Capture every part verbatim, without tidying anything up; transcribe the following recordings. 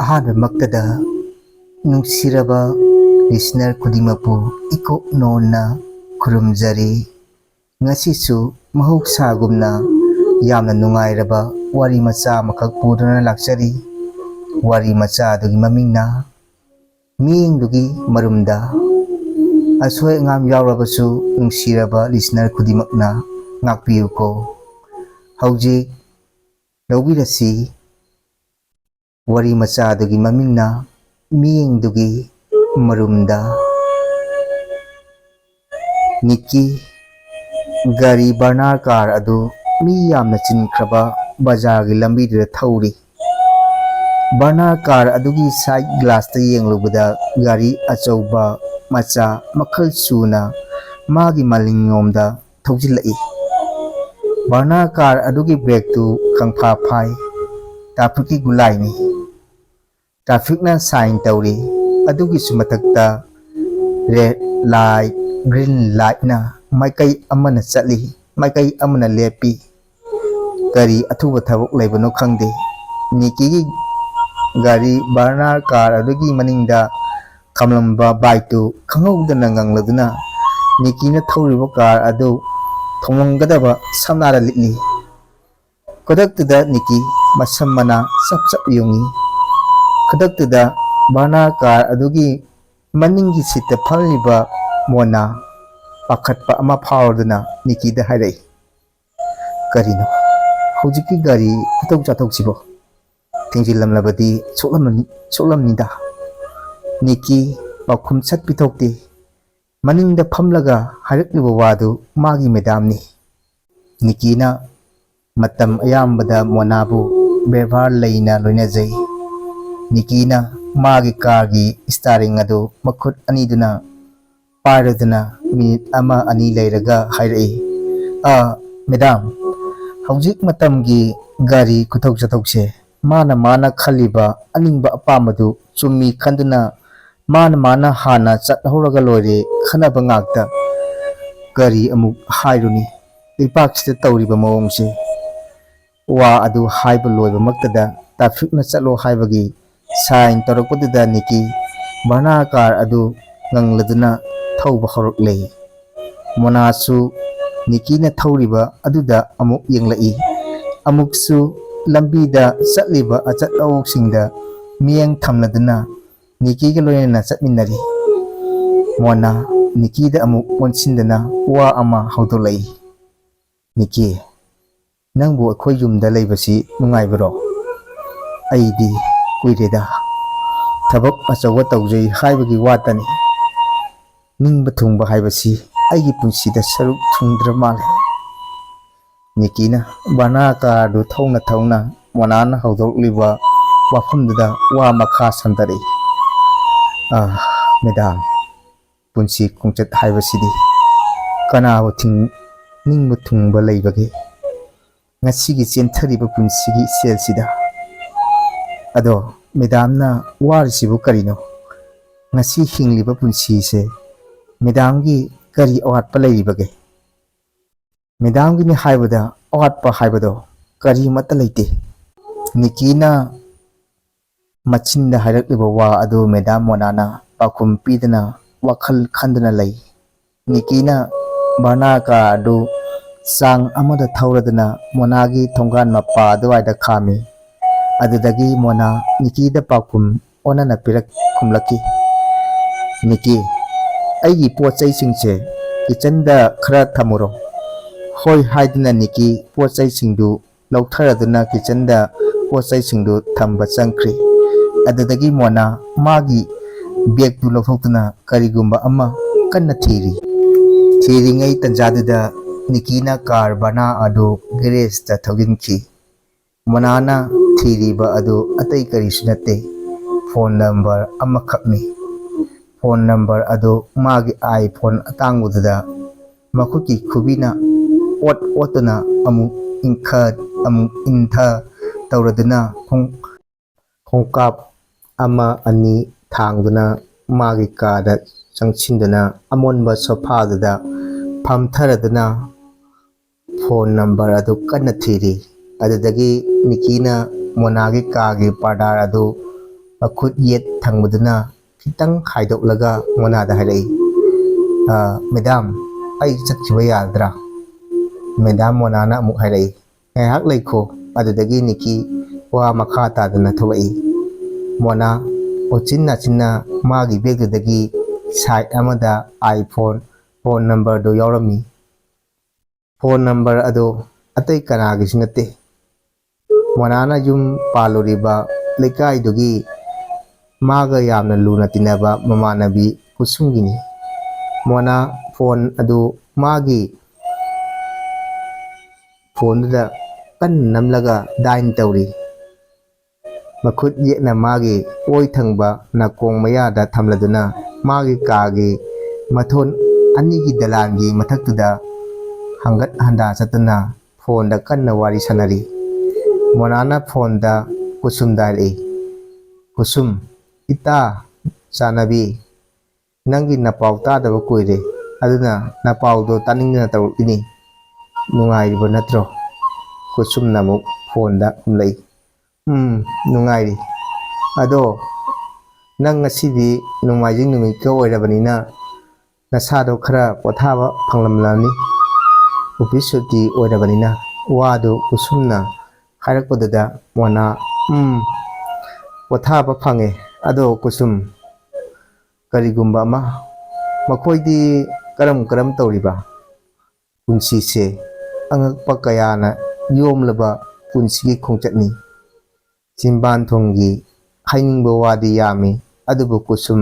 ꯑꯍꯥꯟꯕꯃꯛꯇꯗ ꯅꯨꯡꯁꯤꯔꯕ listener ꯈꯨꯗꯤꯡꯃꯛꯄꯨ ꯏꯀꯣꯛ ꯅꯣꯟꯅ ꯈꯨꯔꯨꯝꯖꯔꯤ꯫ ꯉꯁꯤꯁꯨ ꯃꯍꯧꯁꯥꯒꯨꯝꯅ ꯌꯥꯝꯅ ꯅꯨꯡꯉꯥꯏꯔꯕ ꯋꯥꯔꯤ ꯃꯆꯥ ꯑꯃꯈꯛ ꯄꯨꯗꯨꯅ ꯂꯥꯛꯆꯔꯤ꯫ ꯋꯥꯔꯤ ꯃꯆꯥ ꯑꯗꯨꯒꯤ ꯃꯃꯤꯡꯅ ꯃꯤꯠꯌꯦꯡꯗꯨꯒꯤ ꯃꯔꯨꯝꯗ꯫ ꯑꯁꯣꯏ ꯑꯉꯥꯝ ꯌꯥꯎꯔꯕꯁꯨ ꯅꯨꯡꯁꯤꯔꯕ listener ꯈꯨꯗꯤꯡꯃꯛꯅ ꯉꯥꯛꯄꯤꯌꯨꯀꯣ꯫ ꯍꯧꯖꯤꯛ ꯂꯧꯕꯤꯔꯁꯤ ꯋꯥꯔꯤ ꯃꯆꯥ ꯑꯗꯨꯒꯤ ꯃꯃꯤꯡꯅ ꯃꯤꯠꯌꯦꯡꯗꯨꯒꯤ ꯃꯔꯨꯝꯗ꯫ ꯅꯤꯀꯤ ꯒꯥꯔꯤ Verna car ꯑꯗꯨ ꯃꯤ ꯌꯥꯝꯅ ꯆꯤꯟꯈ꯭ꯔꯕ ꯕꯖꯥꯔꯒꯤ ꯂꯝꯕꯤꯗꯨꯗ ꯊꯧꯔꯤ꯫ Verna car ꯑꯗꯨꯒꯤ side glassꯇ ꯌꯦꯡꯂꯨꯕꯗ ꯒꯥꯔꯤ ꯑꯆꯧꯕ, ꯃꯆꯥ ꯃꯈꯜ ꯁꯨꯅ ꯃꯥꯒꯤ ꯃꯅꯤꯡꯂꯣꯝꯗ ꯊꯧꯖꯤꯜꯂꯛꯏ꯫ Verna car ꯑꯗꯨꯒꯤ brakeꯇꯨ ꯈꯪꯐꯥ ꯐꯥꯏ꯫ Trafficꯀꯤ ꯒꯨꯂꯥꯏꯅꯤ꯫ Trafficꯅ sign ꯇꯧꯔꯤ꯫ ꯑꯗꯨꯒꯤꯁꯨ ꯃꯊꯛꯇ red light, green lightꯅ ꯃꯥꯏꯀꯩ ꯑꯃꯅ ꯆꯠꯂꯤ, ꯃꯥꯏꯀꯩ ꯑꯃꯅ ꯂꯦꯞꯄꯤ꯫ ꯀꯔꯤ ꯑꯊꯨꯕ ꯊꯕꯛ ꯂꯩꯕꯅꯣ ꯈꯪꯗꯦ꯫ ꯅꯤꯀꯤꯒꯤ ꯒꯥꯔꯤ Verna car ꯑꯗꯨꯒꯤ ꯃꯅꯤꯡꯗ ꯈꯥꯝꯂꯝꯕ bikeꯇꯨ ꯈꯪꯍꯧꯗꯅ ꯉꯪꯂꯗꯨꯅ ꯅꯤꯀꯤꯅ ꯊꯧꯔꯤꯕ car ꯑꯗꯨ ꯊꯣꯝꯂꯝꯒꯗꯕ ꯁꯝꯅꯥꯗ ꯂꯤꯠꯂꯤ꯫ ꯈꯨꯗꯛꯇꯨꯗ ꯅꯤꯀꯤ ꯃꯁꯝ ꯃꯅꯥ ꯆꯞ ꯆꯞ ꯌꯨꯡꯏ꯫ ꯈꯨꯗꯛꯇꯨꯗ Verna car ꯑꯗꯨꯒꯤ ꯃꯅꯤꯡꯒꯤ seatꯇ ꯐꯝꯂꯤꯕ ꯃꯣꯅꯥ ꯄꯥꯈꯠꯄ ꯑꯃ ꯐꯥꯎꯔꯗꯨꯅ ꯅꯤꯀꯤꯗ ꯍꯥꯏꯔꯛꯏ, "ꯀꯔꯤꯅꯣ ꯍꯧꯖꯤꯛꯀꯤ ꯒꯥꯔꯤ ꯈꯨꯊꯧ ꯆꯥꯊꯧꯁꯤꯕꯣ? ꯊꯦꯡꯖꯤꯜꯂꯝꯂꯕꯗꯤ ꯁꯣꯛꯂꯝꯃꯅꯤ-, ꯁꯣꯛꯂꯝꯅꯤꯗ꯫" ꯅꯤꯀꯤ ꯄꯥꯎꯈꯨꯝ ꯁꯠ ꯄꯤꯊꯣꯛꯇꯦ꯫ ꯃꯅꯤꯡꯗ ꯐꯝꯂꯒ ꯍꯥꯏꯔꯛꯂꯤꯕ ꯋꯥꯗꯨ ꯃꯥꯒꯤ madamꯅꯤ꯫ ꯅꯤꯀꯤꯅ ꯃꯇꯝ ꯑꯌꯥꯝꯕꯗ ꯃꯣꯅꯥꯕꯨ ꯕꯦꯕꯥꯔ ꯂꯩꯅ ꯂꯣꯏꯅꯖꯩ꯫ ꯅꯤꯀꯤꯅ ꯃꯥꯒꯤ carꯒꯤ steering ꯑꯗꯨ ꯃꯈꯨꯠ ꯑꯅꯤꯗꯨꯅ ꯄꯥꯏꯔꯗꯨꯅ minute ꯑꯃ ꯑꯅꯤ ꯂꯩꯔꯒ ꯍꯥꯏꯔꯛꯏ, "ꯑ, madam, ꯍꯧꯖꯤꯛ ꯃꯇꯝꯒꯤ ꯒꯥꯔꯤ ꯈꯨꯊꯧ ꯆꯠꯊꯧꯁꯦ ꯃꯥꯅ ꯃꯥꯅ ꯈꯜꯂꯤꯕ ꯑꯅꯤꯡꯕ ꯑꯄꯥꯝꯕꯗꯨ ꯆꯨꯝꯃꯤ ꯈꯟꯗꯨꯅ ꯃꯥꯅ ꯃꯥꯅ ꯍꯥꯟꯅ ꯆꯠꯍꯧꯔꯒ ꯂꯣꯏꯔꯦ ꯈꯟꯅꯕ ꯉꯥꯛꯇ ꯀꯔꯤ ꯑꯃꯨꯛ ꯍꯥꯏꯔꯨꯅꯤ? ꯂꯩꯕꯥꯛꯁꯤꯗ ꯇꯧꯔꯤꯕ ꯃꯑꯣꯡꯁꯦ꯫" ꯋꯥ ꯑꯗꯨ ꯍꯥꯏꯕ ꯂꯣꯏꯕꯃꯛꯇꯗ trafficꯅ ꯆꯠꯂꯣ ꯍꯥꯏꯕꯒꯤ ꯁꯥꯏꯟ ꯇꯧꯔꯛꯄꯗꯨꯗ ꯅꯤꯀꯤ ꯚꯔꯅꯥ ꯀꯥꯔ ꯑꯗꯨ ꯉꯪꯂꯗꯨꯅ ꯊꯧꯕ ꯍꯧꯔꯛꯂꯦ꯫ ꯃꯣꯅꯥꯁꯨ ꯅꯤꯀꯤꯅ ꯊꯧꯔꯤꯕ ꯑꯗꯨꯗ ꯑꯃꯨꯛ ꯌꯦꯡꯂꯛꯏ꯫ ꯑꯃꯨꯛꯁꯨ ꯂꯝꯕꯤꯗ ꯆꯠꯂꯤꯕ ꯑꯆꯠ ꯑꯋꯣꯛꯁꯤꯡꯗ ꯃꯤꯠꯌꯦꯡ ꯊꯝꯂꯗꯨꯅ ꯅꯤꯀꯤꯒ ꯂꯣꯏꯅꯅ ꯆꯠꯃꯤꯟꯅꯔꯤ꯫ ꯃꯣꯅꯥ ꯅꯤꯀꯤꯗ ꯑꯃꯨꯛ ꯑꯣꯟꯁꯤꯟꯗꯅ ꯋꯥ ꯑꯃ ꯍꯧꯗꯣꯛꯂꯛꯏ꯫ "ꯅꯤꯀꯤ, ꯅꯪꯕꯨ ꯑꯩꯈꯣꯏ ꯌꯨꯝꯗ ꯂꯩꯕꯁꯤ ꯅꯨꯡꯉꯥꯏꯕꯔꯣ? ꯑꯩꯗꯤ ꯀꯨꯏꯔꯦꯗ꯫ ꯊꯕꯛ ꯑꯆꯧꯕ ꯇꯧꯖꯩ ꯍꯥꯏꯕꯒꯤ ꯋꯥꯇꯅꯤ꯫ ꯅꯤꯡꯕ ꯊꯨꯡꯕ ꯍꯥꯏꯕꯁꯤ ꯑꯩꯒꯤ ꯄꯨꯟꯁꯤꯗ ꯁꯔꯨꯛ ꯊꯨꯡꯗ꯭ꯔ ꯃꯥꯜꯂꯦ꯫" ꯅꯤꯀꯤꯅ ꯚꯔꯅꯥ ꯀꯥꯔꯗꯨ ꯊꯧꯅ ꯊꯧꯅ ꯃꯣꯅꯥꯅ ꯍꯧꯗꯣꯛꯂꯤꯕ ꯋꯥꯐꯝꯗꯨꯗ ꯋꯥ ꯃꯈꯥ ꯁꯝꯊꯔꯛꯏ꯫ "ꯑꯥ, ꯃꯦꯗꯥꯝ, ꯄꯨꯟꯁꯤ ꯈꯣꯡꯆꯠ ꯍꯥꯏꯕꯁꯤꯗꯤ ꯀꯅꯥꯕꯨ ꯊꯤꯡ-, ꯅꯤꯡꯕ ꯊꯨꯡꯕ ꯂꯩꯕꯒꯦ? ꯉꯁꯤꯒꯤ ꯆꯦꯟꯊꯔꯤꯕ ꯄꯨꯟꯁꯤꯒꯤ ꯏꯆꯦꯜꯁꯤꯗ꯫ ꯑꯗꯣ ꯃꯦꯗꯥꯝꯅ ꯋꯥꯔꯤꯁꯤꯕꯨ ꯀꯔꯤꯅꯣ? ꯉꯁꯤ ꯍꯤꯡꯂꯤꯕ ꯄꯨꯟꯁꯤꯁꯦ ꯃꯦꯗꯥꯝꯒꯤ ꯀꯔꯤ ꯑꯋꯥꯠꯄ ꯂꯩꯔꯤꯕꯒꯦ? ꯃꯦꯗꯥꯝꯒꯤꯅꯤ ꯍꯥꯏꯕꯗ ꯑꯋꯥꯠꯄ ꯍꯥꯏꯕꯗꯣ ꯀꯔꯤꯃꯠꯇ ꯂꯩꯇꯦ꯫" ꯅꯤꯀꯤꯅ ꯃꯆꯤꯟꯗ ꯍꯥꯏꯔꯛꯂꯤꯕ ꯋꯥ ꯑꯗꯨ ꯃꯦꯗꯥꯝ ꯃꯣꯅꯥꯅ ꯄꯥꯎꯈꯨꯝ ꯄꯤꯗꯅ ꯋꯥꯈꯜ ꯈꯟꯗꯨꯅ ꯂꯩ꯫ ꯅꯤꯀꯤꯅ ꯚꯔꯅꯥ ꯀꯥꯔ ꯑꯗꯨ ꯆꯥꯡ ꯑꯃꯗ ꯊꯧꯔꯗꯨꯅ ꯃꯣꯅꯥꯒꯤ ꯊꯣꯡꯒꯥꯟ ꯃꯄꯥ ꯑꯗꯨꯋꯥꯏꯗ ꯈꯥꯝꯃꯤ꯫ ꯑꯗꯨꯗꯒꯤ ꯃꯣꯅꯥ ꯅꯤꯀꯤꯗ ꯄꯥꯎꯈꯨꯝ ꯑꯣꯟꯅꯅ ꯄꯤꯔꯛ-, ꯈꯨꯝꯂꯛꯈꯤ꯫ "ꯅꯤꯀꯤ, ꯑꯩꯒꯤ ꯄꯣꯠ ꯆꯩꯁꯤꯡꯁꯦ ꯀꯤꯆꯟꯗ ꯈꯔ ꯊꯝꯃꯨꯔꯣ꯫" "ꯍꯣꯏ" ꯍꯥꯏꯗꯨꯅ ꯅꯤꯀꯤ ꯄꯣꯠ ꯆꯩꯁꯤꯡꯗꯨ ꯂꯧꯊꯔꯗꯨꯅ ꯀꯤꯆꯟꯗ ꯄꯣꯠ ꯆꯩꯁꯤꯡꯗꯨ ꯊꯝꯕ ꯆꯪꯈ꯭ꯔꯤ꯫ ꯑꯗꯨꯗꯒꯤ ꯃꯣꯅꯥ ꯃꯥꯒꯤ ꯕꯦꯒꯇꯨ ꯂꯧꯊꯣꯛꯇꯨꯅ ꯀꯔꯤꯒꯨꯝꯕ ꯑꯃ ꯀꯟꯅ ꯊꯤꯔꯤ꯫ ꯊꯤꯔꯤꯉꯩ ꯇꯟꯖꯥꯗꯨꯗ ꯅꯤꯀꯤꯅ ꯀꯥꯔ ꯚꯔꯅꯥ ꯑꯗꯨ ꯒꯦꯔꯦꯖꯇ ꯊꯧꯖꯤꯟꯈꯤ꯫ ꯃꯣꯅꯥꯅ ꯊꯤꯔꯤꯕ ꯑꯗꯨ ꯑꯇꯩ ꯀꯔꯤꯁꯨ ꯅꯠꯇꯦ, ꯐꯣꯟ ꯅꯝꯕꯔ ꯑꯃꯈꯛꯅꯤ꯫ ꯐꯣꯟ ꯅꯝꯕꯔ ꯑꯗꯨ ꯃꯥꯒꯤ ꯑꯥꯏꯐꯣꯟ ꯑꯇꯥꯡꯕꯗꯨꯗ ꯃꯈꯨꯠꯀꯤ ꯈꯨꯕꯤꯅ ꯑꯣꯠ ꯑꯣꯠꯇꯨꯅ ꯑꯃꯨꯛ ꯏꯟꯈꯠ ꯑꯃꯨꯛ ꯏꯟꯊ ꯇꯧꯔꯗꯨꯅ ꯈꯣꯡ-, ꯈꯣꯡꯀꯥꯞ ꯑꯃ ꯑꯅꯤ ꯊꯥꯡꯗꯨꯅ ꯃꯥꯒꯤ ꯀꯥꯗ ꯆꯪꯁꯤꯟꯗꯨꯅ ꯑꯃꯣꯟꯕ ꯁꯣꯐꯥꯗꯨꯗ ꯐꯝꯊꯔꯗꯨꯅ ꯐꯣꯟ ꯅꯝꯕꯔ ꯑꯗꯨ ꯀꯟꯅ ꯊꯤꯔꯤ꯫ ꯑꯗꯨꯗꯒꯤ ꯅꯤꯀꯤꯅ ꯃꯣꯅꯥꯒꯤ ꯀꯥꯒꯤ ꯄꯥꯔꯗꯥꯔ ꯑꯗꯨ ꯃꯈꯨꯠ ꯌꯦꯠ ꯊꯪꯕꯗꯨꯅ ꯈꯤꯇꯪ ꯍꯥꯏꯗꯣꯛꯂꯒ ꯃꯣꯅꯥꯗ ꯍꯥꯏꯔꯛꯏ, "ꯑ, ꯃꯦꯗꯥꯝ, ꯑꯩ ꯆꯠꯈꯤꯕ ꯌꯥꯔꯗ꯭ꯔꯥ?" ꯃꯦꯗꯥꯝ ꯃꯣꯅꯥꯅ ꯑꯃꯨꯛ ꯍꯥꯏꯔꯛꯏ, "ꯉꯥꯏꯍꯥꯛ ꯂꯩꯈꯣ꯫" ꯑꯗꯨꯗꯒꯤ ꯅꯤꯀꯤ ꯋꯥ ꯃꯈꯥ ꯇꯥꯗꯅ ꯊꯣꯛꯂꯛꯏ꯫ ꯃꯣꯅꯥ ꯎꯆꯤꯟ ꯅꯥꯆꯤꯟꯅ ꯃꯥꯒꯤ ꯕꯦꯒꯇꯨꯗꯒꯤ ꯁꯥꯏꯠ ꯑꯃꯗ iPhone ꯐꯣꯟ ꯅꯝꯕꯔꯗꯨ ꯌꯥꯎꯔꯝꯃꯤ꯫ ꯐꯣꯟ ꯅꯝꯕꯔ ꯑꯗꯨ ꯑꯇꯩ ꯀꯅꯥꯒꯤꯁꯨ ꯅꯠꯇꯦ꯫ ꯃꯣꯅꯥꯅ ꯌꯨꯝ ꯄꯥꯜꯂꯨꯔꯤꯕ ꯂꯩꯀꯥꯏꯗꯨꯒꯤ ꯃꯥꯒ ꯌꯥꯝꯅ ꯂꯨꯅ ꯇꯤꯟꯅꯕ ꯃꯃꯥꯟꯅꯕꯤ ꯀꯨꯁꯨꯝꯒꯤꯅꯤ꯫ ꯃꯣꯅꯥ ꯐꯣꯟ ꯑꯗꯨ ꯃꯥꯒꯤ ꯐꯣꯟꯗꯨꯗ ꯀꯟꯅ ꯅꯝꯂꯒ ꯗꯥꯏꯟ ꯇꯧꯔꯤ꯫ ꯃꯈꯨꯠ ꯌꯦꯠꯅ ꯃꯥꯒꯤ ꯑꯣꯏ ꯊꯪꯕ ꯅꯥꯀꯣꯡ ꯃꯌꯥꯗ ꯊꯝꯂꯗꯨꯅ ꯃꯥꯒꯤ ꯀꯥꯒꯤ ꯃꯊꯣꯟ ꯑꯅꯤꯒꯤ ꯗꯂꯥꯟꯒꯤ ꯃꯊꯛꯇꯨꯗ ꯍꯪꯒꯠ ꯍꯟꯗꯥ ꯆꯠꯇꯨꯅ ꯐꯣꯟꯗ ꯀꯟꯅ ꯋꯥꯔꯤ ꯁꯥꯟꯅꯔꯤ꯫ ꯃꯣꯅꯥꯅ ꯐꯣꯟꯗ ꯀꯨꯁꯨꯝꯗ ꯍꯥꯏꯔꯛꯏ, "ꯀꯨꯁꯨꯝ, ꯏꯇꯥ, ꯆꯥꯟꯅꯕꯤ, ꯅꯪꯒꯤ ꯅꯄꯥꯎ ꯇꯥꯗꯕ ꯀꯨꯏꯔꯦ, ꯑꯗꯨꯅ ꯅꯄꯥꯎꯗꯣ ꯇꯥꯅꯤꯡꯗꯅ ꯇꯧꯔꯛꯏꯅꯤ꯫ ꯅꯨꯡꯉꯥꯏꯔꯤꯕ ꯅꯠꯇ꯭ꯔꯣ?" ꯀꯨꯁꯨꯝꯅ ꯑꯃꯨꯛ ꯐꯣꯟꯗ ꯈꯨꯝꯂꯛꯏ, "ꯎꯝ, ꯅꯨꯡꯉꯥꯏꯔꯤ꯫ ꯑꯗꯣ ꯅꯪ ꯉꯁꯤꯗꯤ ꯅꯣꯡꯃꯥꯏꯖꯤꯡ ꯅꯨꯃꯤꯠꯀ ꯑꯣꯏꯔꯕꯅꯤꯅ ꯅꯁꯥꯗꯣ ꯈꯔ ꯄꯣꯊꯥꯕ ꯐꯪꯂꯝꯂꯅꯤ꯫ ꯑꯣꯐꯤꯁ ꯁꯨꯇꯤ ꯑꯣꯏꯔꯕꯅꯤꯅ꯫" ꯋꯥꯗꯨ ꯀꯨꯁꯨꯝꯅ ꯍꯥꯏꯔꯛꯄꯗꯨꯗ ꯃꯣꯅꯥ, "ꯎꯝ, ꯄꯣꯊꯥꯕ ꯐꯪꯉꯦ꯫ ꯑꯗꯣ ꯀꯨꯁꯨꯝ, ꯀꯔꯤꯒꯨꯝꯕ ꯑꯃ, ꯃꯈꯣꯏꯗꯤ ꯀꯔꯝ ꯀꯔꯝ ꯇꯧꯔꯤꯕ?" ꯄꯨꯟꯁꯤꯁꯦ ꯑꯉꯛꯄ ꯀꯌꯥꯅ ꯌꯣꯝꯂꯕ ꯄꯨꯟꯁꯤꯒꯤ ꯈꯣꯡꯆꯠꯅꯤ꯫ ꯆꯤꯝꯕꯥꯟ ꯊꯣꯡꯒꯤ ꯍꯥꯏꯅꯤꯡꯕ ꯋꯥꯗꯤ ꯌꯥꯝꯃꯤ, ꯑꯗꯨꯕꯨ ꯀꯨꯁꯨꯝ,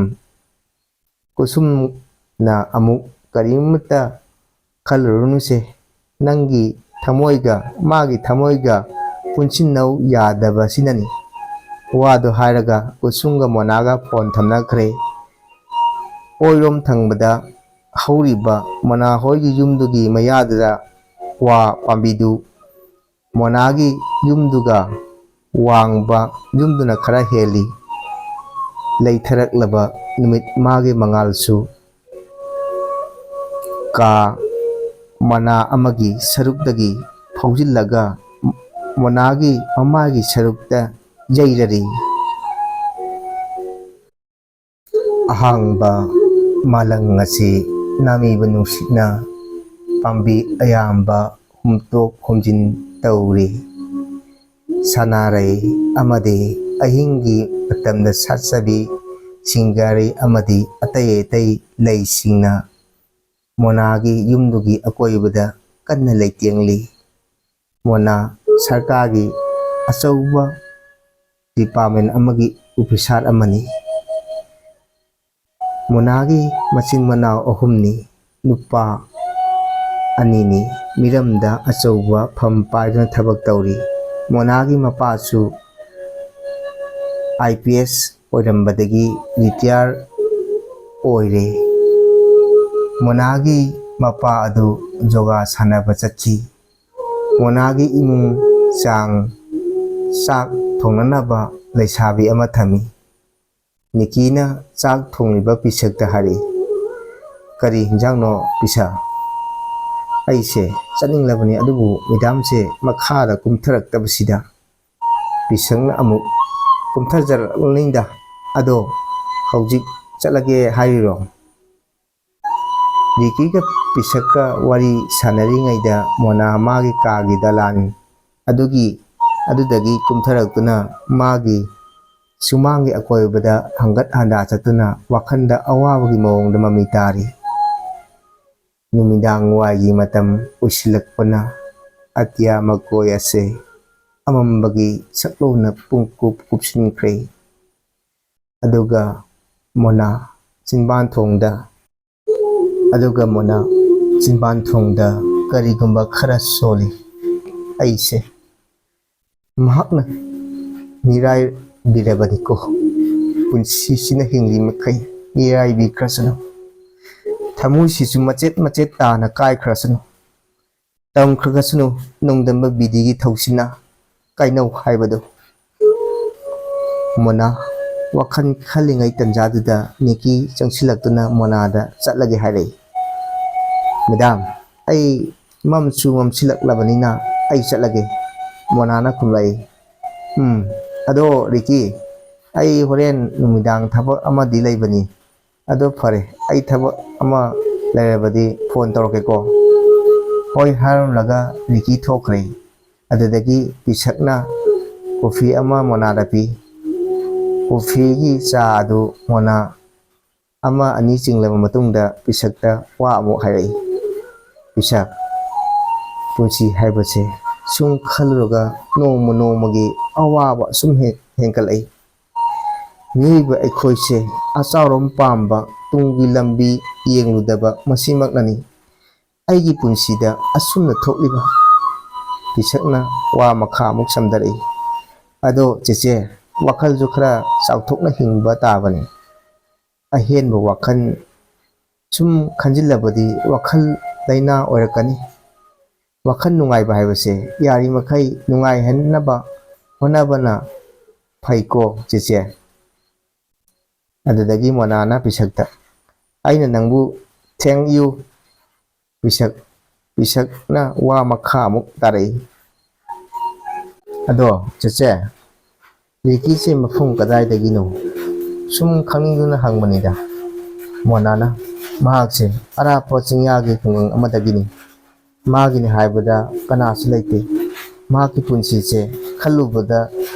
ꯀꯨꯁꯨꯝꯅ ꯑꯃꯨꯛ ꯀꯔꯤꯃꯠꯇ ꯈꯜꯂꯨꯔꯅꯨꯁꯦ, ꯅꯪꯒꯤ ꯊꯃꯣꯏꯒ ꯃꯥꯒꯤ ꯊꯃꯣꯏꯒ ꯄꯨꯟꯁꯤꯟꯅꯧ ꯌꯥꯗꯕꯁꯤꯅꯅꯤ꯫ ꯋꯥꯗꯣ ꯍꯥꯏꯔꯒ ꯀꯨꯁꯨꯝꯒ ꯃꯣꯅꯥꯒ ꯐꯣꯟ ꯊꯝꯅꯈ꯭ꯔꯦ꯫ ꯑꯣꯏꯔꯣꯝ ꯊꯪꯕꯗ ꯍꯧꯔꯤꯕ ꯃꯣꯅꯥ ꯍꯣꯏꯒꯤ ꯌꯨꯝꯗꯨꯒꯤ ꯃꯌꯥꯗꯨꯗ ꯋꯥ ꯄꯥꯝꯕꯤꯗꯨ ꯃꯣꯅꯥꯒꯤ ꯌꯨꯝꯗꯨꯒ ꯋꯥꯡꯕ ꯌꯨꯝꯗꯨꯅ ꯈꯔ ꯍꯦꯜꯂꯤ꯫ ꯂꯩꯊꯔꯛꯂꯕ ꯅꯨꯃꯤꯠ ꯃꯥꯒꯤ ꯃꯉꯥꯜꯁꯨ ꯀꯥ ꯃꯅꯥ ꯑꯃꯒꯤ ꯁꯔꯨꯛꯇꯒꯤ ꯐꯥꯎꯖꯤꯜꯂꯒ ꯃꯣꯅꯥꯒꯤ ꯃꯃꯥꯒꯤ ꯁꯔꯨꯛꯇ ꯌꯩꯔꯔꯤ꯫ ꯑꯍꯥꯡꯕ ꯃꯥꯂꯪ ꯑꯁꯤ ꯅꯥꯃꯤꯕ ꯅꯨꯡꯁꯤꯠꯅ ꯄꯥꯝꯕꯤ ꯑꯌꯥꯝꯕ ꯍꯨꯝꯇꯣꯛ ꯍꯨꯝꯖꯤꯟ ꯇꯧꯔꯤ꯫ ꯁꯅꯥꯔꯩ ꯑꯃꯗꯤ ꯑꯍꯤꯡꯒꯤ ꯃꯇꯝꯗ ꯁꯥꯠꯆꯕꯤ ꯁꯤꯡꯒꯥꯔꯩ ꯑꯃꯗꯤ ꯑꯇꯩ ꯑꯇꯩ ꯂꯩꯁꯤꯡꯅ ꯃꯣꯅꯥꯒꯤ ꯌꯨꯝꯗꯨꯒꯤ ꯑꯀꯣꯏꯕꯗ ꯀꯟꯅ ꯂꯩꯇꯦꯡꯂꯤ꯫ ꯃꯣꯅꯥ ꯁꯔꯀꯥꯔꯒꯤ ꯑꯆꯧꯕ ꯗꯤꯄꯥꯔꯠꯃꯦꯟ ꯑꯃꯒꯤ ꯑꯣꯐꯤꯁꯥꯔ ꯑꯃꯅꯤ꯫ ꯃꯣꯅꯥꯒꯤ ꯃꯆꯤꯟ ꯃꯅꯥꯎ ꯑꯍꯨꯝꯅꯤ꯫ ꯅꯨꯄꯥ ꯑꯅꯤꯅꯤ꯫ ꯃꯤꯔꯝꯗ ꯑꯆꯧꯕ ꯐꯝ ꯄꯥꯏꯗꯨꯅ ꯊꯕꯛ ꯇꯧꯔꯤ꯫ ꯃꯣꯅꯥꯒꯤ ꯃꯄꯥꯁꯨ ꯑꯥꯏ ꯄꯤ ꯑꯦꯁ ꯑꯣꯏꯔꯝꯕꯗꯒꯤ ꯔꯤꯇꯤꯌꯥꯔ ꯑꯣꯏꯔꯦ꯫ ꯃꯣꯅꯥꯒꯤ ꯃꯄꯥ ꯑꯗꯨ ꯖꯣꯒꯥ ꯁꯥꯟꯅꯕ ꯆꯠꯈꯤ꯫ ꯃꯣꯅꯥꯒꯤ ꯏꯃꯨꯡ ꯆꯥꯡ ꯆꯥꯛ ꯊꯣꯡꯅꯅꯕ ꯂꯩꯁꯥꯕꯤ ꯑꯃ ꯊꯝꯃꯤ꯫ ꯅꯤꯀꯤꯅ ꯆꯥꯛ ꯊꯣꯡꯂꯤꯕ ꯄꯤꯁꯛꯇ ꯍꯥꯏꯔꯛꯏ, "ꯀꯔꯤ ꯍꯤꯟꯖꯥꯡꯅꯣ ꯄꯤꯁꯛ?" "ꯑꯩꯁꯦ ꯆꯠꯅꯤꯡꯂꯕꯅꯤ, ꯑꯗꯨꯕꯨ ꯃꯦꯗꯥꯝꯁꯦ ꯃꯈꯥꯗ ꯀꯨꯝꯊꯔꯛꯇꯕꯁꯤꯗ ꯄꯤꯁꯛꯅ ꯑꯃꯨꯛ ꯀꯨꯝꯊꯖꯔꯛꯂꯅꯤꯗ꯫ ꯑꯗꯣ ꯍꯧꯖꯤꯛ ꯆꯠꯂꯒꯦ ꯍꯥꯏꯔꯤꯔꯣ?" ꯔꯤꯀꯤꯒ ꯄꯤꯁꯛꯀ ꯋꯥꯔꯤ ꯁꯥꯟꯅꯔꯤꯉꯩꯗ ꯃꯣꯅꯥ ꯃꯥꯒꯤ ꯀꯥꯒꯤ ꯗꯂꯥꯟ ꯑꯗꯨꯒꯤ, ꯑꯗꯨꯗꯒꯤ ꯀꯨꯝꯊꯔꯛꯇꯨꯅ ꯃꯥꯒꯤ ꯁꯨꯃꯥꯡꯒꯤ ꯑꯀꯣꯏꯕꯗ ꯍꯪꯒꯠ ꯍꯟꯗꯥ ꯆꯠꯇꯨꯅ ꯋꯥꯈꯜꯗ ꯑꯋꯥꯕꯒꯤ ꯃꯑꯣꯡꯗ ꯃꯃꯤ ꯇꯥꯔꯤ꯫ ꯅꯨꯃꯤꯗꯥꯡ ꯋꯥꯏꯒꯤ ꯃꯇꯝ ꯑꯣꯏꯁꯤꯜꯂꯛꯄꯅ ꯑꯇꯤꯌꯥ ꯃꯀꯣꯏ ꯑꯁꯦ ꯑꯃꯝꯕꯒꯤ ꯁꯛꯂꯣꯟꯅ ꯄꯨꯡꯀꯨꯞ ꯀꯨꯞꯁꯤꯟꯈ꯭ꯔꯦ꯫ ꯑꯗꯨꯒ ꯃꯣꯅꯥ ꯆꯤꯟꯕꯥꯟ ꯊꯣꯡꯗ ꯑꯗꯨꯒ ꯃꯣꯅꯥ ꯆꯤꯟꯕꯥꯟ ꯊꯣꯡꯗ ꯀꯔꯤꯒꯨꯝꯕ ꯈꯔ ꯁꯣꯜꯂꯤ꯫ ꯑꯩꯁꯦ ꯃꯍꯥꯛꯅ ꯃꯤꯔꯥꯏꯕꯤꯔꯕꯅꯤꯀꯣ꯫ ꯄꯨꯟꯁꯤꯁꯤꯅ ꯍꯤꯡꯂꯤ ꯃꯈꯩ ꯃꯤꯔꯥꯏꯕꯤꯈ꯭ꯔꯁꯅꯨ꯫ ꯊꯃꯣꯏꯁꯤꯁꯨ ꯃꯆꯦꯠ ꯃꯆꯦꯠ ꯇꯥꯅ ꯀꯥꯏꯈ꯭ꯔꯁꯅꯨ꯫ ꯇꯝꯈ꯭ꯔꯒꯁꯅꯨ ꯅꯣꯡꯗꯝꯕ ꯕꯤꯙꯤꯒꯤ ꯊꯧꯁꯤꯅ ꯀꯥꯏꯅꯧ ꯍꯥꯏꯕꯗꯨ꯫ ꯃꯣꯅꯥ ꯋꯥꯈꯜ ꯈꯜꯂꯤꯉꯩ ꯇꯟꯖꯥꯗꯨꯗ ꯅꯤꯀꯤ ꯆꯪꯁꯤꯜꯂꯛꯇꯨꯅ ꯃꯣꯅꯥꯗ ꯆꯠꯂꯒꯦ ꯍꯥꯏꯔꯛꯏ꯫ "ꯃꯦꯗꯥꯝ, ꯑꯩ ꯃꯝꯁꯨ ꯃꯝꯁꯤꯜꯂꯛꯂꯕꯅꯤꯅ ꯑꯩ ꯆꯠꯂꯒꯦ," ꯃꯣꯅꯥꯅ ꯈꯨꯝꯂꯛꯏ꯫ "ꯎꯝ, ꯑꯗꯣ ꯔꯤꯀꯤ, ꯑꯩ ꯍꯣꯔꯦꯟ ꯅꯨꯃꯤꯗꯥꯡ ꯊꯕꯛ ꯑꯃꯗꯤ ꯂꯩꯕꯅꯤ, "ꯑꯗꯣ ꯐꯔꯦ, ꯑꯩ ꯊꯕꯛ ꯑꯃ ꯂꯩꯔꯕꯗꯤ ꯐꯣꯟ ꯇꯧꯔꯛꯀꯦꯀꯣ"꯫ "ꯍꯣꯏ" ꯍꯥꯏꯔꯝꯂꯒ ꯔꯤꯀꯤ ꯊꯣꯛꯈ꯭ꯔꯦ꯫ ꯑꯗꯨꯗꯒꯤ ꯄꯤꯁꯛꯅ ꯀꯣꯐꯤ ꯑꯃ ꯃꯣꯅꯥꯗ ꯄꯤ꯫ ꯀꯣꯐꯤꯒꯤ ꯆꯥ ꯑꯗꯨ ꯃꯣꯅꯥ ꯑꯃ ꯑꯅꯤ ꯆꯤꯡꯂꯕ ꯃꯇꯨꯡꯗ ꯄꯤꯁꯛꯇ ꯋꯥ ꯑꯃꯨꯛ ꯍꯥꯏꯔꯛꯏ꯫ "ꯄꯤꯁꯛ, ꯄꯨꯟꯁꯤ ꯍꯥꯏꯕꯁꯦ ꯁꯨꯝ ꯈꯜꯂꯨꯔꯒ ꯅꯣꯡꯃ ꯅꯣꯡꯃꯒꯤ ꯑꯋꯥꯕ ꯁꯨꯝ ꯍꯦꯟ-, ꯍꯦꯟꯒꯠꯂꯛꯏ꯫ ꯃꯤꯑꯣꯏꯕ ꯑꯩꯈꯣꯏꯁꯦ ꯑꯆꯥꯎꯔꯝ ꯄꯥꯝꯕ, ꯇꯨꯡꯒꯤ ꯂꯝꯕꯤ ꯌꯦꯡꯂꯨꯗꯕ ꯃꯁꯤꯃꯛꯅꯅꯤ ꯑꯩꯒꯤ ꯄꯨꯟꯁꯤꯗ ꯑꯁꯨꯝꯅ ꯊꯣꯛꯂꯤꯕ"꯫ ꯄꯤꯁꯛꯅ ꯋꯥ ꯃꯈꯥ ꯑꯃꯨꯛ ꯁꯝꯗꯔꯛꯏ꯫ "ꯑꯗꯣ ꯆꯦꯆꯦ, ꯋꯥꯈꯜꯁꯨ ꯈꯔ ꯆꯥꯎꯊꯣꯛꯅ ꯍꯤꯡꯕ ꯇꯥꯕꯅꯤ꯫ ꯑꯍꯦꯟꯕ ꯋꯥꯈꯜ ꯁꯨꯝ ꯈꯟꯖꯤꯜꯂꯕꯗꯤ ꯋꯥꯈꯜ ꯂꯩꯅꯥ ꯑꯣꯏꯔꯛꯀꯅꯤ꯫ ꯋꯥꯈꯜ ꯅꯨꯡꯉꯥꯏꯕ ꯍꯥꯏꯕꯁꯦ ꯌꯥꯔꯤꯃꯈꯩ ꯅꯨꯡꯉꯥꯏꯍꯟꯅꯕ ꯍꯣꯠꯅꯕꯅ ꯐꯩꯀꯣ ꯆꯦꯆꯦ"꯫ ꯑꯗꯨꯗꯒꯤ ꯃꯣꯅꯥꯅ ꯄꯤꯁꯛꯇ, "ꯑꯩꯅ ꯅꯪꯕꯨ ꯊꯦꯡ ꯌꯨ"꯫ ꯄꯤꯁꯛ, ꯄꯤꯁꯛꯅ ꯋꯥ ꯃꯈꯥ ꯑꯃꯨꯛ ꯇꯥꯔꯛꯏ꯫ "ꯑꯗꯣ ꯆꯦꯆꯦ, ꯔꯤꯀꯤꯁꯦ ꯃꯐꯝ ꯀꯗꯥꯏꯗꯒꯤꯅꯣ? ꯁꯨꯝ ꯈꯪꯅꯤꯡꯗꯨꯅ ꯍꯪꯕꯅꯤꯗ"꯫ ꯃꯣꯅꯥꯅ, "ꯃꯍꯥꯛꯁꯦ ꯑꯔꯥꯞꯄ ꯆꯤꯡꯌꯥꯒꯤ ꯈꯨꯡꯒꯪ ꯑꯃꯗꯒꯤꯅꯤ꯫ ꯃꯥꯒꯤꯅꯤ ꯍꯥꯏꯕꯗ ꯀꯅꯥꯁꯨ ꯂꯩꯇꯦ꯫ ꯃꯍꯥꯛꯀꯤ ꯄꯨꯟꯁꯤꯁꯦ ꯈꯜꯂꯨꯕꯗ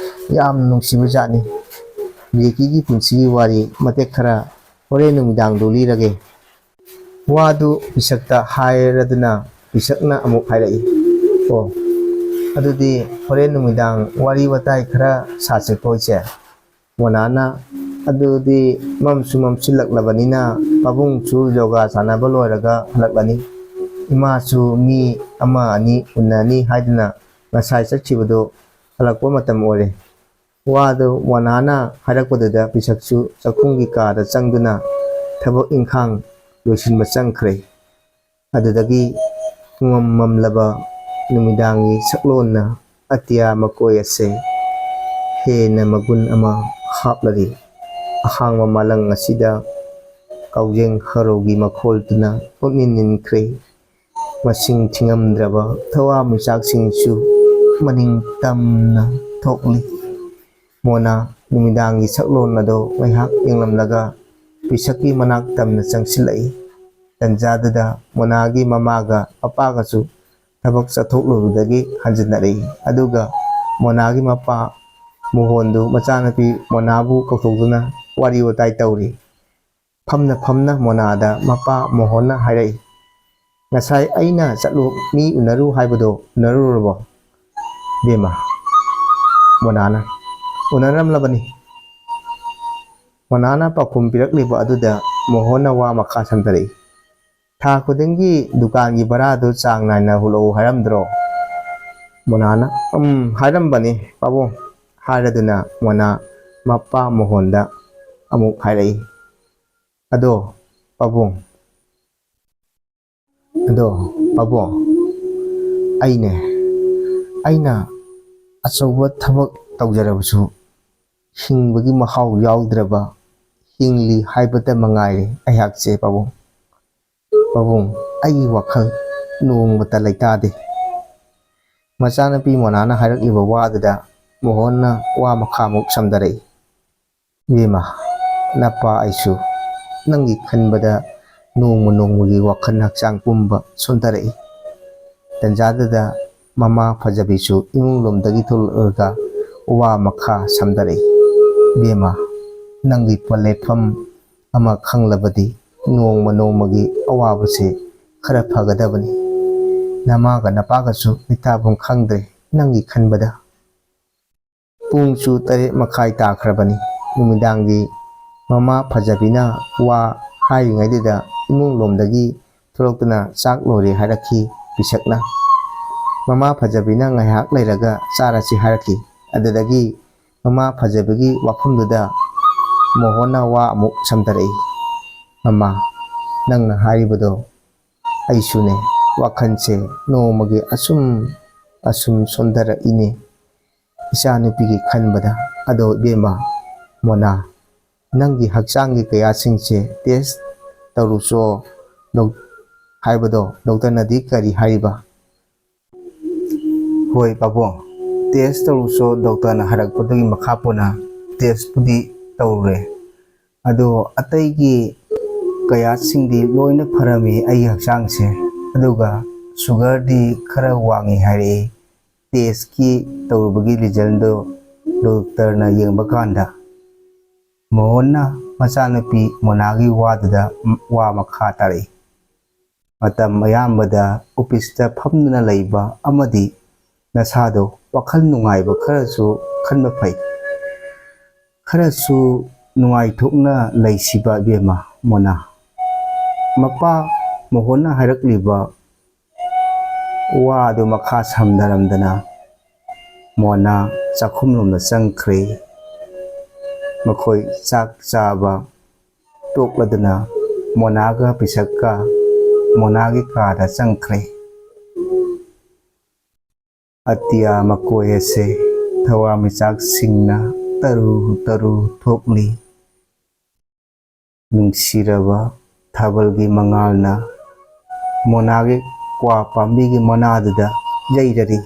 ꯌꯥꯝ ꯅꯨꯡꯁꯤꯕ ꯖꯥꯠꯅꯤ꯫ ꯔꯤꯀꯤꯒꯤ ꯄꯨꯟꯁꯤꯒꯤ ꯋꯥꯔꯤ ꯃꯇꯦꯛ ꯈꯔ ꯍꯣꯔꯦꯟ ꯅꯨꯃꯤꯗꯥꯡꯗꯨ ꯂꯤꯔꯒꯦ"꯫ ꯋꯥꯗꯨ ꯄꯤꯁꯛꯇ ꯍꯥꯏꯔꯗꯨꯅ ꯄꯤꯁꯛꯅ ꯑꯃꯨꯛ ꯍꯥꯏꯔꯛꯏ, "ꯑꯣ, ꯑꯗꯨꯗꯤ ꯍꯣꯔꯦꯟ ꯅꯨꯃꯤꯗꯥꯡ ꯋꯥꯔꯤ ꯋꯥꯇꯥꯏ ꯈꯔ ꯁꯥꯁꯤꯀꯣ ꯏꯆꯦ"꯫ ꯃꯣꯅꯥꯅ, "ꯑꯗꯨꯗꯤ ꯃꯝꯁꯨ ꯃꯝꯁꯤꯜꯂꯛꯂꯕꯅꯤꯅ ꯄꯥꯕꯨꯡꯁꯨ ꯌꯣꯒꯥ ꯁꯥꯟꯅꯕ ꯂꯣꯏꯔꯒ ꯍꯜꯂꯛꯂꯅꯤ꯫ ꯏꯃꯥꯁꯨ ꯃꯤ ꯑꯃ ꯑꯅꯤ ꯎꯅꯅꯤ ꯍꯥꯏꯗꯨꯅ ꯉꯁꯥꯏ ꯆꯠꯈꯤꯕꯗꯨ ꯍꯜꯂꯛꯄ ꯃꯇꯝ ꯑꯣꯏꯔꯦ"꯫ ꯋꯥꯗꯨ ꯃꯣꯅꯥꯅ ꯍꯥꯏꯔꯛꯄꯗꯨꯗ ꯄꯤꯁꯛꯁꯨ ꯆꯥꯛꯈꯨꯝꯒꯤ ꯀꯥꯗ ꯆꯪꯗꯨꯅ ꯊꯕꯛ ꯏꯪꯈꯥꯡ ꯂꯣꯏꯁꯤꯟꯕ ꯆꯪꯈ꯭ꯔꯦ꯫ ꯑꯗꯨꯗꯒꯤ ꯄꯨꯡꯃꯝ ꯃꯝꯂꯕ ꯅꯨꯃꯤꯗꯥꯡꯒꯤ ꯁꯛꯂꯣꯟꯅ ꯑꯇꯤꯌꯥ ꯃꯀꯣꯏ ꯑꯁꯦ ꯍꯦꯟꯅ ꯃꯒꯨꯟ ꯑꯃ ꯍꯥꯞꯂꯔꯤ꯫ ꯑꯍꯥꯡꯕ ꯃꯥꯂꯪ ꯑꯁꯤꯗ ꯀꯥꯎꯖꯦꯡ ꯈꯔꯧꯒꯤ ꯃꯈꯣꯜꯗꯨꯅ ꯄꯨꯛꯅꯤꯡ ꯅꯤꯟꯈ꯭ꯔꯦ꯫ ꯃꯁꯤꯡ ꯊꯤꯉꯝꯗ꯭ꯔꯕ ꯊꯋꯥꯟꯃꯤꯆꯥꯛꯁꯤꯡꯁꯨ ꯃꯅꯤꯡ ꯇꯝꯅ ꯊꯣꯛꯂꯤ꯫ ꯃꯣꯅꯥ ꯅꯨꯃꯤꯗꯥꯡꯒꯤ ꯁꯛꯂꯣꯟ ꯑꯗꯨ ꯉꯥꯏꯍꯥꯛ ꯌꯦꯡꯂꯝꯂꯒ ꯄꯤꯁꯛꯀꯤ ꯃꯅꯥꯛ ꯇꯝꯅ ꯆꯪꯁꯤꯜꯂꯛꯏ꯫ ꯇꯟꯖꯥꯗꯨꯗ ꯃꯣꯅꯥꯒꯤ ꯃꯃꯥꯒ ꯃꯄꯥꯒꯁꯨ ꯊꯕꯛ ꯆꯠꯊꯣꯛꯂꯨꯕꯗꯒꯤ ꯍꯟꯖꯤꯟꯅꯔꯛꯏ꯫ ꯑꯗꯨꯒ ꯃꯣꯅꯥꯒꯤ ꯃꯄꯥ ꯃꯣꯍꯣꯟꯗꯨ ꯃꯆꯥꯅꯨꯄꯤ ꯃꯣꯅꯥꯕꯨ ꯀꯧꯊꯣꯛꯇꯨꯅ ꯋꯥꯔꯤ ꯋꯥꯇꯥꯏ ꯇꯧꯔꯤ꯫ ꯐꯝꯅ ꯐꯝꯅ ꯃꯣꯅꯥꯗ ꯃꯄꯥ ꯃꯣꯍꯣꯟꯅ ꯍꯥꯏꯔꯛꯏ, "ꯉꯁꯥꯏ ꯑꯩꯅ ꯆꯠꯂꯨ, ꯃꯤ ꯎꯅꯔꯨ ꯍꯥꯏꯕꯗꯣ ꯎꯅꯔꯨꯔꯕꯣ?" ꯕꯦꯝꯃ, ꯃꯣꯅꯥꯅ, "ꯎꯅꯔꯝꯂꯕꯅꯤ꯫" ꯃꯣꯅꯥꯅ ꯄꯥꯎꯈꯨꯝ ꯄꯤꯔꯛꯂꯤꯕ ꯑꯗꯨꯗ ꯃꯣꯍꯣꯟꯅ ꯋꯥ ꯃꯈꯥ ꯁꯝꯊꯔꯛꯏ, "ꯊꯥ ꯈꯨꯗꯤꯡꯒꯤ ꯗꯨꯀꯥꯟꯒꯤ ꯚꯔꯥꯗꯨ ꯆꯥꯡ ꯅꯥꯏꯅ ꯍꯨꯜꯂꯛꯎ ꯍꯥꯏꯔꯝꯗ꯭ꯔꯣ?" ꯃꯣꯅꯥꯅ, "ꯎꯝ, ꯍꯥꯏꯔꯝꯕꯅꯤ ꯄꯥꯕꯨꯡ" ꯍꯥꯏꯔꯗꯨꯅ ꯃꯣꯅꯥ ꯃꯄꯥ ꯃꯣꯍꯣꯟꯗ ꯑꯃꯨꯛ ꯍꯥꯏꯔꯛꯏ, "ꯑꯗꯣ ꯄꯥꯕꯨꯡ, ꯑꯗꯣ ꯄꯥꯕꯨꯡ, ꯑꯩꯅꯦ, ꯑꯩꯅ ꯑꯆꯧꯕ ꯊꯕꯛ ꯇꯧꯖꯔꯕꯁꯨ ꯍꯤꯡꯕꯒꯤ ꯃꯍꯥꯎ ꯌꯥꯎꯗ꯭ꯔꯕ ꯍꯤꯡꯂꯤ ꯍꯥꯏꯕꯇ ꯃꯉꯥꯏꯔꯦ ꯑꯩꯍꯥꯛꯁꯦ ꯄꯥꯕꯨꯡ꯫ ꯄꯥꯕꯨꯡ, ꯑꯩꯒꯤ ꯋꯥꯈꯜ ꯅꯣꯡꯃꯇ ꯂꯩꯇꯥꯗꯦ꯫" ꯃꯆꯥꯅꯨꯄꯤ ꯃꯣꯅꯥꯅ ꯍꯥꯏꯔꯛꯂꯤꯕ ꯋꯥꯗꯨꯗ ꯃꯣꯍꯣꯟꯅ ꯋꯥ ꯃꯈꯥꯃꯨꯛ ꯁꯝꯊꯔꯛꯏ, "ꯏꯕꯦꯝꯃ, ꯅꯄꯥ ꯑꯩꯁꯨ ꯅꯪꯒꯤ ꯈꯟꯕꯗ ꯅꯣꯡꯃ ꯅꯣꯡꯃꯒꯤ ꯋꯥꯈꯜ ꯍꯛꯆꯥꯡ ꯄꯨꯝꯕ ꯁꯣꯟꯊꯔꯛꯏ꯫" ꯇꯟꯖꯥꯗꯨꯗ ꯃꯃꯥ ꯐꯖꯕꯤꯁꯨ ꯏꯃꯨꯡ ꯂꯣꯝꯗꯒꯤ ꯊꯣꯛꯂꯛꯂꯒ ꯋꯥ ꯃꯈꯥ ꯁꯝꯊꯔꯛꯏ, "ꯏꯕꯦꯝꯃ, ꯅꯪꯒꯤ ꯄꯣꯠꯂꯦꯞꯐꯝ ꯑꯃ ꯈꯪꯂꯕꯗꯤ ꯅꯣꯡꯃ ꯅꯣꯡꯃꯒꯤ ꯑꯋꯥꯕꯁꯦ ꯈꯔ ꯐꯒꯗꯕꯅꯤ꯫ ꯅꯃꯥꯒ ꯅꯄꯥꯒꯁꯨ ꯂꯩꯇꯥꯐꯝ ꯈꯪꯗ꯭ꯔꯦ ꯅꯪꯒꯤ ꯈꯟꯕꯗ꯫ ꯄꯨꯡꯁꯨ ꯇꯔꯦꯠ ꯃꯈꯥꯏ ꯇꯥꯈ꯭ꯔꯕꯅꯤ꯫" ꯅꯨꯃꯤꯗꯥꯡꯒꯤ ꯃꯃꯥ ꯐꯖꯕꯤꯅ ꯋꯥ ꯍꯥꯏꯔꯤꯉꯩꯗꯨꯗ ꯏꯃꯨꯡ ꯂꯣꯝꯗꯒꯤ ꯊꯣꯛꯂꯛꯇꯨꯅ ꯆꯥꯛ ꯂꯣꯏꯔꯦ ꯍꯥꯏꯔꯛꯈꯤ ꯄꯤꯁꯛꯅ꯫ ꯃꯃꯥ ꯐꯖꯕꯤꯅ ꯉꯥꯏꯍꯥꯛ ꯂꯩꯔꯒ ꯆꯥꯔꯁꯤ ꯍꯥꯏꯔꯛꯈꯤ꯫ ꯑꯗꯨꯗꯒꯤ ꯃꯃꯥ ꯐꯖꯕꯤꯒꯤ ꯋꯥꯐꯝꯗꯨꯗ ꯃꯣꯍꯣꯟꯅ ꯋꯥ ꯑꯃꯨꯛ ꯁꯝꯊꯔꯛꯏ, "ꯃꯃꯥ, ꯅꯪꯅ ꯍꯥꯏꯔꯤꯕꯗꯣ ꯑꯩꯁꯨꯅꯦ, ꯋꯥꯈꯜꯁꯦ ꯅꯣꯡꯃꯒꯤ ꯑꯁꯨꯝ ꯑꯁꯨꯝ ꯁꯣꯟꯊꯔꯛꯏꯅꯦ ꯏꯆꯥꯅꯨꯄꯤꯒꯤ ꯈꯟꯕꯗ꯫ ꯑꯗꯣ ꯏꯕꯦꯝꯃ ꯃꯣꯅꯥ, ꯅꯪꯒꯤ ꯍꯛꯆꯥꯡꯒꯤ ꯀꯌꯥꯁꯤꯡꯁꯦ ꯇꯦꯁ ꯇꯧꯔꯨꯆꯣ ꯗꯣꯛ-, ꯍꯥꯏꯕꯗꯣ ꯗꯣꯛꯇꯔꯅꯗꯤ ꯀꯔꯤ ꯍꯥꯏꯔꯤꯕ?" "ꯍꯣꯏ ꯄꯥꯕꯨꯡ, ꯇꯦꯁ ꯇꯧꯔꯨꯆꯣ ꯗꯣꯛꯇꯔꯅ ꯍꯥꯏꯔꯛꯄꯗꯨꯒꯤ ꯃꯈꯥ ꯄꯣꯟꯅ ꯇꯦꯁꯄꯨꯗꯤ ꯇꯧꯔꯨꯔꯦ꯫ ꯑꯗꯣ ꯑꯇꯩꯒꯤ ꯀꯌꯥꯠꯁꯤꯡꯗꯤ ꯂꯣꯏꯅ ꯐꯔꯝꯃꯤ ꯑꯩꯒꯤ ꯍꯛꯆꯥꯡꯁꯦ, ꯑꯗꯨꯒ ꯁꯨꯒꯔꯗꯤ ꯈꯔ ꯋꯥꯡꯉꯤ ꯍꯥꯏꯔꯛꯏ꯫ ꯇꯦꯁꯀꯤ ꯇꯧꯔꯨꯕꯒꯤ ꯔꯤꯖꯜꯗꯣ ꯗꯣꯛꯇꯔꯅ ꯌꯦꯡꯕ ꯀꯥꯟꯗ ꯃꯣꯍꯟꯅ ꯃꯆꯥꯅꯨꯄꯤ ꯃꯣꯅꯥꯒꯤ ꯋꯥꯗꯨꯗ ꯋꯥ ꯃꯈꯥ ꯇꯥꯔꯛꯏ꯫ ꯃꯇꯝ ꯑꯌꯥꯝꯕꯗ ꯑꯣꯐꯤꯁꯇ ꯐꯝꯗꯨꯅ ꯂꯩꯕ ꯑꯃꯗꯤ ꯅꯁꯥꯗꯣ ꯋꯥꯈꯜ ꯅꯨꯡꯉꯥꯏꯕ ꯈꯔꯁꯨ ꯈꯟꯕ ꯐꯩ꯫ ꯈꯔꯁꯨ ꯅꯨꯡꯉꯥꯏꯊꯣꯛꯅ ꯂꯩꯁꯤꯕ ꯏꯕꯦꯝꯃ ꯃꯣꯅꯥ꯫ ꯃꯄꯥ ꯃꯣꯍꯣꯟꯅ ꯍꯥꯏꯔꯛꯂꯤꯕ ꯋꯥꯗꯨ ꯃꯈꯥ ꯁꯝꯊꯔꯝꯗꯅ ꯃꯣꯅꯥ ꯆꯥꯛꯈꯨꯝꯂꯣꯝꯗ ꯆꯪꯈ꯭ꯔꯦ꯫ ꯃꯈꯣꯏ ꯆꯥꯛ ꯆꯥꯕ ꯇꯣꯛꯂꯗꯨꯅ ꯃꯣꯅꯥꯒ ꯄꯤꯁꯛꯀ ꯃꯣꯅꯥꯒꯤ ꯀꯥꯗ ꯆꯪꯈ꯭ꯔꯦ꯫ ꯑꯇꯤꯌꯥ ꯃꯀꯣꯏ ꯑꯁꯦ ꯊꯋꯥꯟꯃꯤꯆꯥꯛꯁꯤꯡꯅ ꯇꯔꯨ ꯇꯔꯨ ꯊꯣꯛꯂꯤ꯫ ꯅꯨꯡꯁꯤꯔꯕ ꯊꯥꯕꯜꯒꯤ ꯃꯉꯥꯜꯅ ꯃꯣꯅꯥꯒꯤ ꯀ꯭ꯋꯥ ꯄꯥꯝꯕꯤꯒꯤ ꯃꯅꯥꯗꯨꯗ ꯌꯩꯔꯔꯤ꯫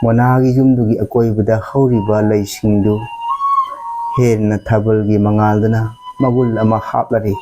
ꯃꯣꯅꯥꯒꯤ ꯌꯨꯝꯗꯨꯒꯤ ꯑꯀꯣꯏꯕꯗ ꯍꯧꯔꯤꯕ ꯂꯩꯁꯤꯡꯗꯨ ꯍꯦꯟꯅ ꯊꯥꯕꯜꯒꯤ ꯃꯉꯥꯜꯗꯨꯅ ꯃꯒꯨꯟ ꯑꯃ ꯍꯥꯞꯂꯔꯤ꯫